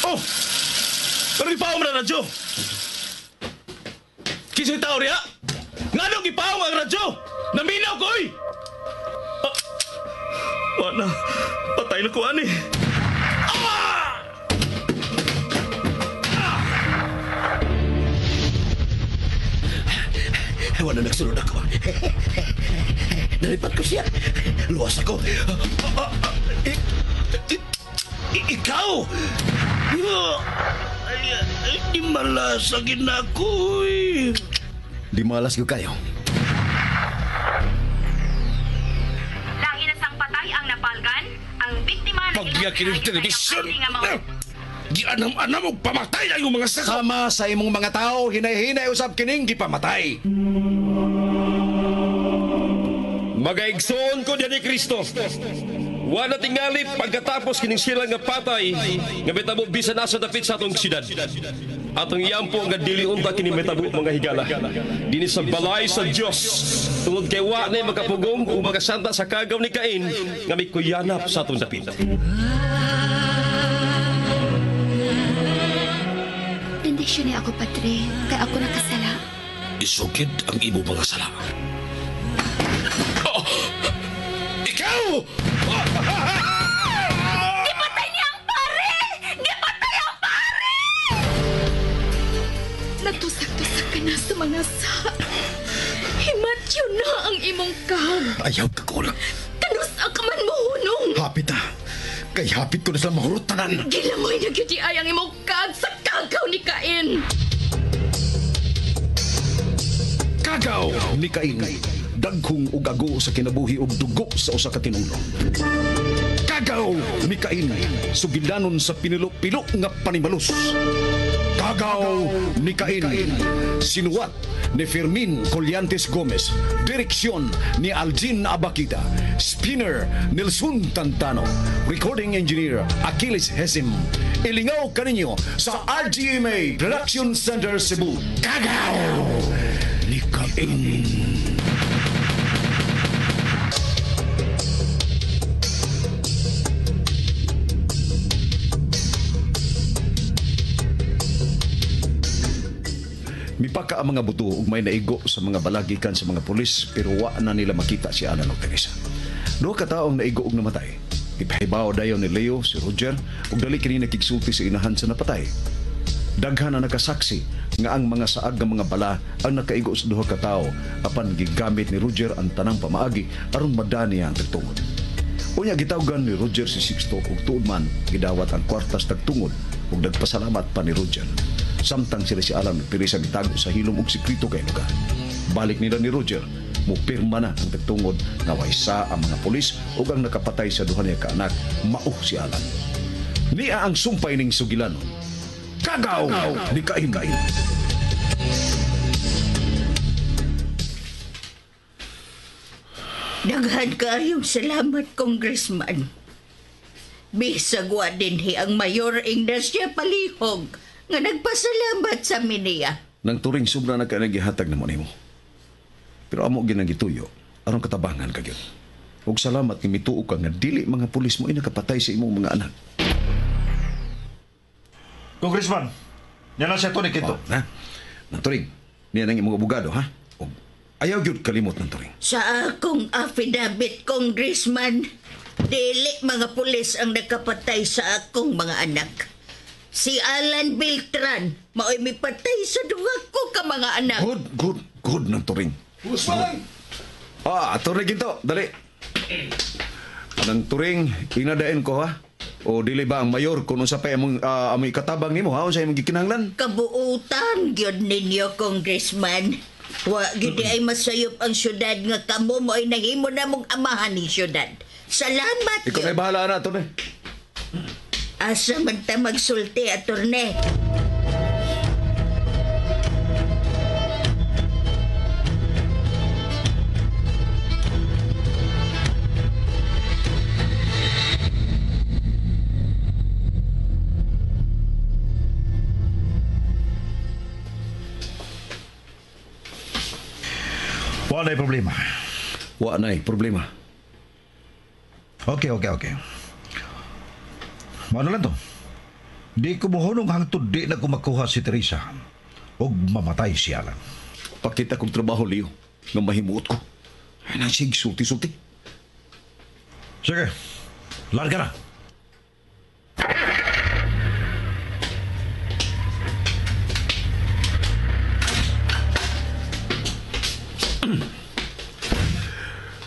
Oh! Pero ipaong na radyo! Kisa'y tao riya? Nganong ipaong ang radyo? Naminaw ko, oy! Ah, wala. Patay na ko, ani. Ah! Wala nagsunod ako. Nalipat ko siya. Luwas ako. Ikaw! Ay, di malas na ako. Di malas ko kayo. Lahi na sang patay ang napalgan, ang biktima na Pagyakin ng telebisyon! Gianam-anam og pamatay ang iyong mga saka! Sama sa imong mga tao, hinay-hinay usab kining gipamatay. Magaigsoon ko diyan ni Kristo. Wala tingali pagkatapos kining sila nga patay nga mitabo bisan asa dapit sa atong siyudad. Atong iyampo nga dili unta kini mitabo mga higala. Dinhi sa balay sa Dios. Tungod kay wa na makapugong ug makasanta sa kagaw ni Cain nga mikuyanap sa atong dapit. Bendisyon ni ako, Padre, kay ako nakasala. Isukid ang imo mga sala. Oh! Ikaw! Gipatay niya ang pare! Gipatay ang pare! Natusak-tusak ka na sa mga sa. Himatyo na ang imong kag. Ayaw ka ko lang. Kanus ang kaman mo hunong. Hapit ah. Kay hapit ko na sila mahurot tanan. Gilamoy na gyud ay ang imong kag sa kagaw ni Cain. Kagaw ni Cain. Dagkong ugago sa kinabuhi og dugo sa usa ka tinulong. Kagaw ni Cain. Sugilanon sa pinilo-pilo nga panimalus. Kagaw ni Cain. Sinuwat ni Fermin Collantes Gomez. Direksyon ni Aljin Abakita. Spinner Nelson Tantano. Recording Engineer Achilles Hesim. Ilingaw kaninyo sa RGMA Production Center Cebu. Kagaw ni Cain. Mipaka ang mga buto ug may naigo sa mga balagikan sa mga pulis pero wa na nila makita si Alan og Teresa. Duha ka taong naigo og namatay. Ipahibaw dayon ni Leo si Roger ug dali kini nakigsulti sa inahan sa napatay. Daghan na nakasaksi nga ang mga saag nga mga bala ang nakaigo sa duha ka tawo apan gigamit ni Roger ang tanang pamaagi aron madani ang tagtungod. Unya gitawgan ni Roger si Sixto ug tuod man gidawat ang kwartas tagtungod ug nagpasalamat pa ni Roger. Samtang sila si Alan Teresa gitago sa hilom og sekreto kay lugar. Balik nila ni Roger, mupirma na ang tagtungod nga waysa ang mga pulis ug ang nakapatay sa duha niya ka anak, mao si Alan. Niya ang sumpay ning sugilanon. Kagaw ni Cain. Daghan kaayong salamat, Congressman. Bisag wa dinhi ang Mayor Ignacia Palihog nga nagpasalamat sa miniya. Nang turing sobra na ka nagihatag na mo nimo. Pero amo ginagituyo aron katabangan ka gyud. Ug salamat nga mituo ka nga dili mga pulis mo inakapatay sa imong mga anak. Congressman, yan na siya Tony Quinto. Oh, ha? Nang turing, niya nang imong abogado, ha? Ug ayaw gyud kalimot ng turing. Sa akong affidavit, Congressman, dili mga pulis ang nakapatay sa akong mga anak. Si Alan Beltran, mao'y mipatay sa duha ko ka mga anak. Good, good, good ng turing. Congressman! Ah, Atty. Ginto, dali. Nang turing, inadain ko ha. O dili ba ang mayor kung unsa pa imong amoy katabang nimo ha unsa imong gikinahanglan? Kabuutan gyud ninyo, Congressman. Wa gyud ay masayop ang syudad nga kamo mo'y nahimo na mong amahan ning syudad. Salamat Ikaw gyud. na bahala na, Atty. Asa man ta magsulti, attorney? Wala problema. Wa nay problema. Okay, okay, okay. Mano lang to. Di ko mohunong hangtod di na ko makuha si Teresa og mamatay si Alan. Pakita kong trabaho, Leo, nga mahimuot ko. Ay, nasig, sulti-sulti. Sige, larga na.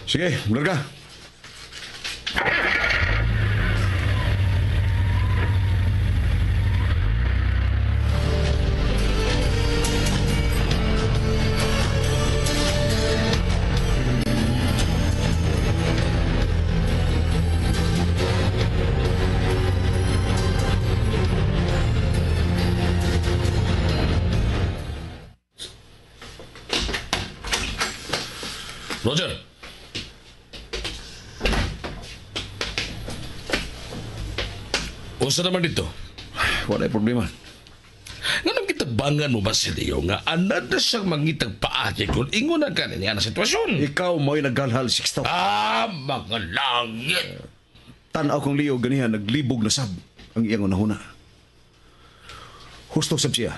Sige, larga. Roger. Unsa naman dito? Wala problema. Nganong gitabangan mo ba si Leo nga anad na siyang mangitag paagi kung ingon na kanin niya na sitwasyon? Ikaw mo'y naghalhal, Sixto. Ah, mga langit! Tanaw kong Leo ganihan, naglibog na sab ang iyang unahuna. Husto sab siya.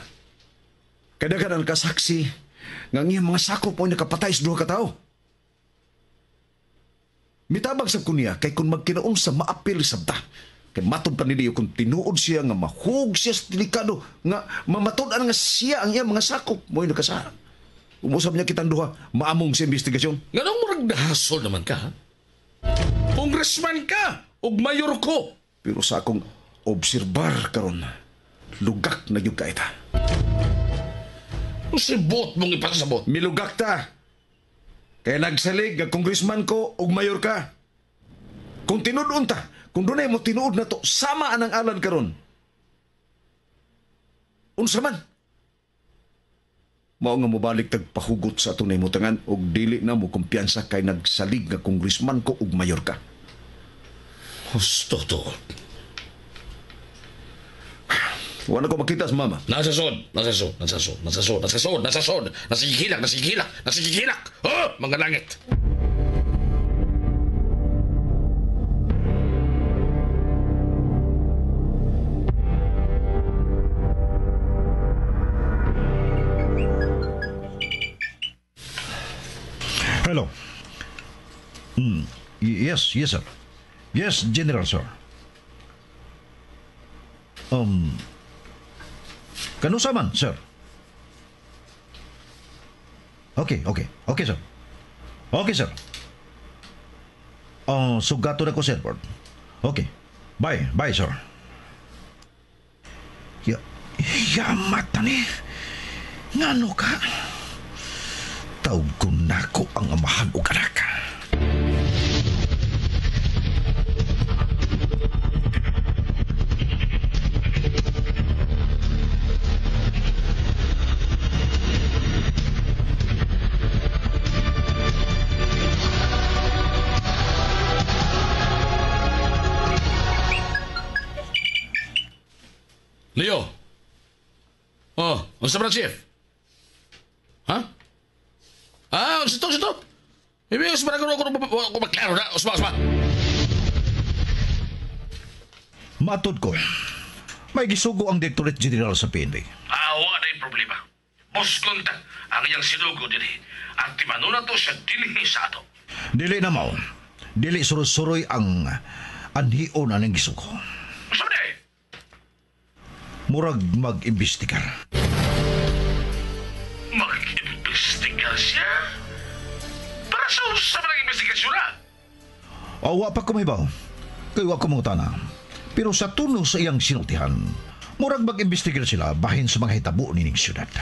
Kadaghan ang kasaksi nga ang iyang mga sakop mo'y nakapatay sa duha ka tawo. Mitabang sab ko niya kay kung magkinaon sa maapil sabta. Kay matod pa ni Leo kung tinuod siya nga mahug siya sa delikado nga mamatud-an nga siya ang iyang mga sakop mo'y nakasara. Umusab niya kitang duha, maamong sa investigasyon. Nganong murag nahasol naman ka, ha? Congressman ka, ug mayor ko. Pero sa akong obserbar karon, lugak na gyud kaita. Sibot mong ipasabot. Milugak ta. Kaya nagsalig nga congressman ko ug mayor ka. Kung tinud-on ta, kung dunay mo tinuod na to, sama anang alan karon. Unsa man? Mao nga mobalik tag pahugot sa ato nahimutangan og dili na mo kumpiyansa kay nagsalig nga congressman ko ug mayor ka. Husto to. Wala ko makita sa mama. Nasa sod, nasa sod, nasa sod, nasa sod, nasa sod, nasa sod, nasigihilak, nasigihilak, nasigihilak. Oh, mga langit. Hello. Yes, yes, sir. Yes, General, sir. Kanusa man, sir? Okay, okay. Okay, sir. Okay, sir. Sugato na ko sa airport. Okay. Bye, bye, sir. Yamat na ni. Ngano ka? Tawag ko na ko ang amahan o anak. Leo. Oh, unsa ba, Chief? Ha? Ah, unsa to, unsa to? Ibig sabihin ko maklaro na. Usma, usma. Matod ko, may gisugo ang Directorate General sa PNP. Ah, wala na yung problema. Boss konta ang iyang sinugo dinhi. At timano na to siya dinhi sa ato. Dili na mao. Dili suroy-suroy ang anhion anang gisugo. Unsa ba di? Murag mag-imbestigar. Mag-imbestigar siya? Para sa unsa man ang investigasyon na? Awa pa kumibaw. Kay wa ko mangutana. Pero sa tuno sa iyang sinultihan, murag mag-imbestigar sila bahin sa mga hitabo nining syudad.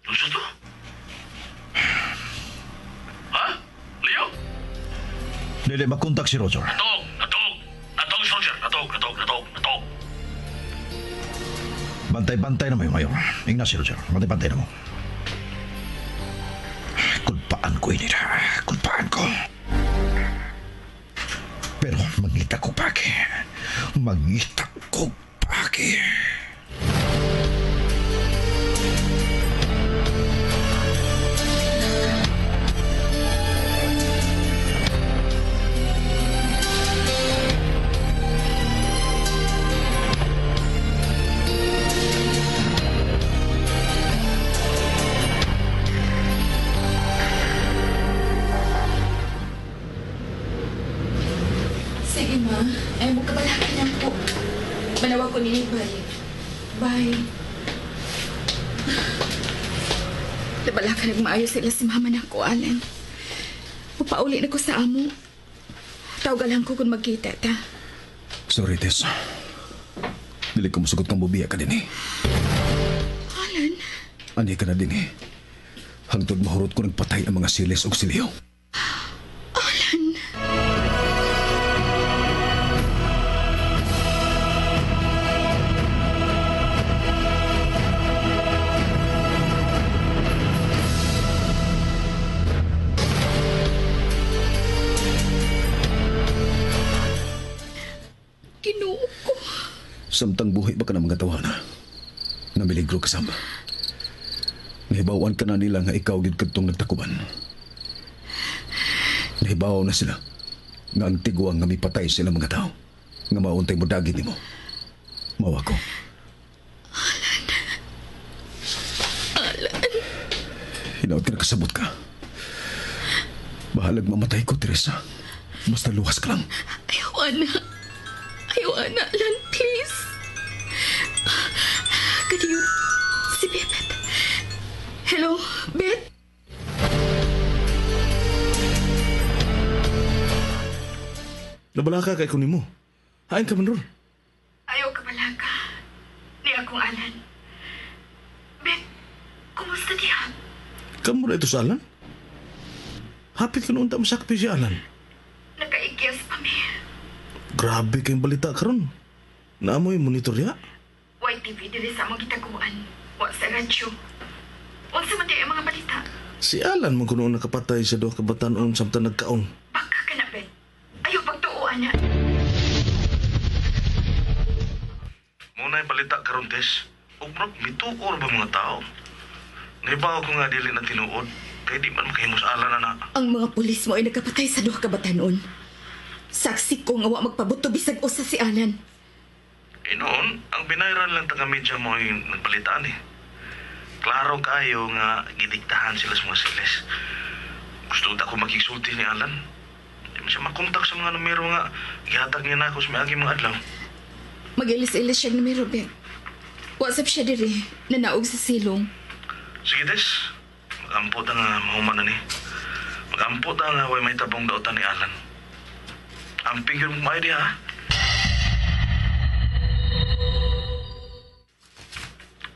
Unsa to? Ha? Leo? Dili makontak si Roger. Natog! Natog! Natog, Roger! Natog! Natog! Natog! Natog! Bantay-bantay na mo yung mayor. Ingna si Roger. Bantay-bantay na mo. Kulpaan ko ini na. Kulpaan ko. Pero mangita ko paki. Mangita ko paki. Sige, ma. Ay, mo kabalakan niya ko. Manawag ko nini, bye. Bye. Nabalakan nagmaayo sila si mama na ako, Alan. Papauli na ko sa amo. Tawag lang ko kung magkita ta. Sorry, Tess. Dili ko musugot kang bubiya ka din eh. Alan? Ani ka na din eh. Hangtod mahurot ko nagpatay ang mga silis o siliyo. Alan! Ginoo ko. Samtang buhi ba ka ng mga tawana? Namiligro ka sama. Nahibawan ka na nila nga ikaw gid kadtong nagtakuban. Nahibaw na sila nga ang tiguang nga mipatay sila mga tao. Nga mauntay mo dagit nimo. Mawa ko. Alan. Alan. Hinaot ka nakasabot ka. Bahalag mamatay ko, Teresa. Basta luwas ka lang. Ayaw, ana. Ayaw, ana. Alan, please. Kadiyo, si Bebet. Hello, Beth? Nabalaka kay kunin mo. Hain ka man ron. Ayaw ka balaka. Ni akong Alan. Beth, kumusta diha? Kamu na ito sa Alan? Hapit ka noon ta masakpi si Alan. Nakaigyas pa mi. Grabe kayong balita karon. Naamoy monitor ya? YTV diri sa among gitaguan. Wa sa radyo. Unsa man di ang mga balita? Si Alan man kuno nakapatay sa duha ka batan-on samtang nagkaon. Baka ka na, Ben. Ayaw pagtuo, ana. Muna'y balita karon, Tess. Ug murag mituor ba mga tao? Nahibaw ko nga dili na tinuod. Kay di man makahimos Alan ana. Ang mga pulis mo ay nagkapatay sa duha ka batan-on. Saksi ko nga wa magpabuto bisag usa si Alan. Eh noon, ang binayran lang taga media mo ay nagbalitaan eh. Klaro kayo nga gidiktahan sila sa mga siles. Gusto ta ko makigsulti ni Alan. Di man siya makontak sa mga numero nga gihatag niya na ako sa miagi mga adlaw. Mag-ilis-ilis siya numero, Ben. WhatsApp siya diri, nanaog sa silong. Sige, Des. Mag-ampo ta nga mahuman na ni. Mag-ampo ta nga way may tabong dautan ni Alan. Amping yun kumay di ha.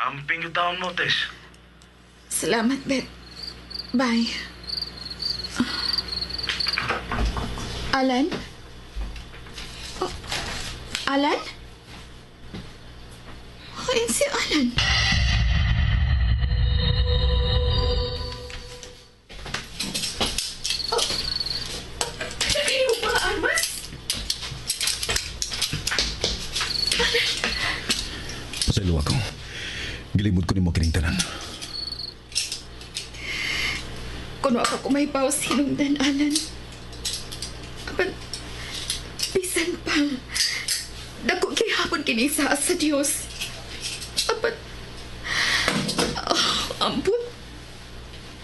Amping yung taon mo, Tess. Salamat, Beth. Bye. Alan? Oh, Alan? Ayun si Alan. Oh, nakayo mga armas? Alan? Pasaylo ako. Gilimod ko ni mo kining tanan. Kuno ako kumaypaw sa hinungdan, Alan. Apan, bisan pa. Dako gihapon kini sa Dios. Apan, oh, ampun.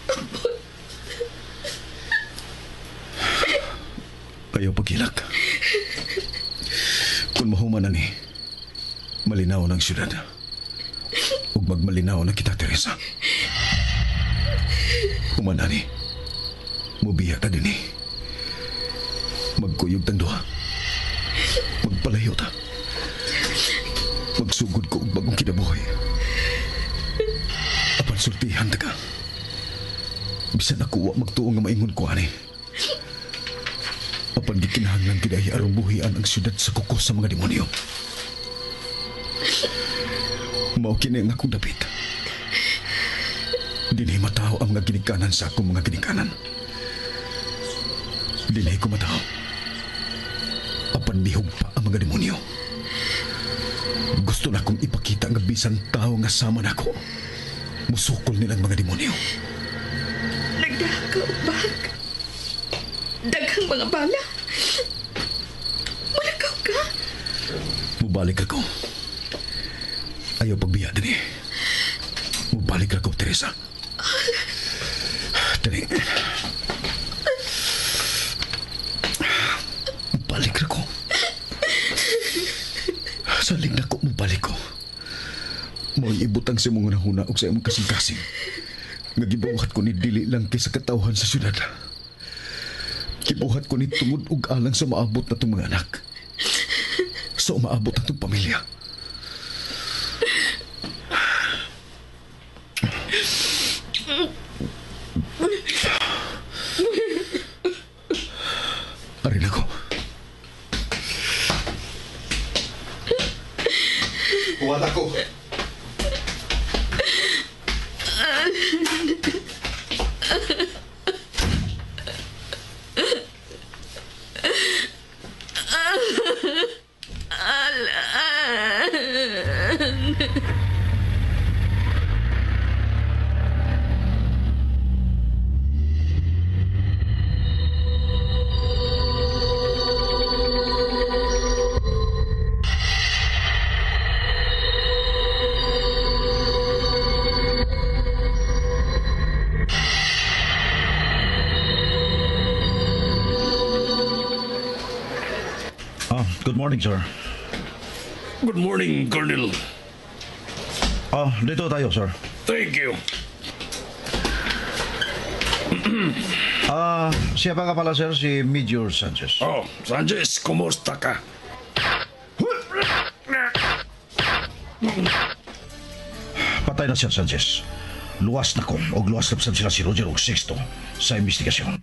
Ampun. Ayaw paghilak. Kung mahuman na ni, malinaw ng syudad. Ug magmalinaw na kita, Teresa. Human na ni, mubiya ta din eh. Magkuyog tang duha. Magpalayo ta. Magsugod ko og bagong kinabuhi. Apan sultihan ta ka. Bisan ako wa magtuo nga maingon ko ani. Apan gikinahanglan gid ay aron buhian ang syudad sa kuko sa mga demonyo. Mao kini ang akong dapit. Dinhi mataw ang mga ginikanan sa akong mga ginikanan. Dinhi ko mataw. Apan mihog pa ang mga demonyo. Gusto na kong ipakita nga bisan tao nga sama nako. Musukol nilang mga demonyo. Nagdala ka og bag. Daghang mga bala. Mulakaw ka. Mubalik ako. Ayaw pagbiya dinhi. Mubalik ako, Teresa. Dali. Mubalik ako. Salig na ko mobalik ko. Mo'y ibutang sa imong hunahuna og sa imong kasing-kasing. Nga gibuhat ko ni dili lang kay sa katawhan sa syudad. Gibuhat ko ni tungod og alang sa maabot na itong mga anak. Sa umaabot na itong pamilya. Arin ako. Kuwat ako. Alan. Good morning, sir. Good morning, Colonel. Dito tayo, sir. Thank you. Siya pa nga pala, sir, si Major Sanchez. Oh, Sanchez, kumusta ka? Patay na siya, Sanchez. Luwas na ko, o luwas na sila si Roger og Sexto sa investigasyon.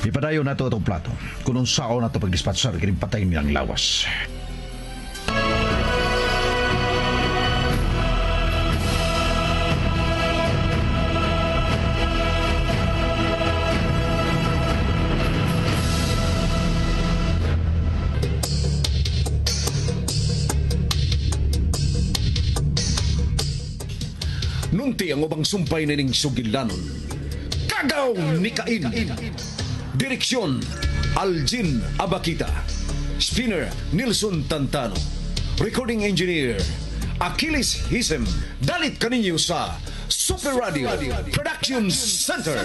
Ipadayon na ito itong plato. Kung unsao na ito pagdispatsar, kining patay nilang lawas. Nunti ang ubang sumpay nining sugilanon. Kagaw ni Cain. Direksyon, Aljin Abakita. Spinner, Nilson Tantano. Recording Engineer, Achilles Hisem. Dalit kaninyo sa Super Radio Production Center.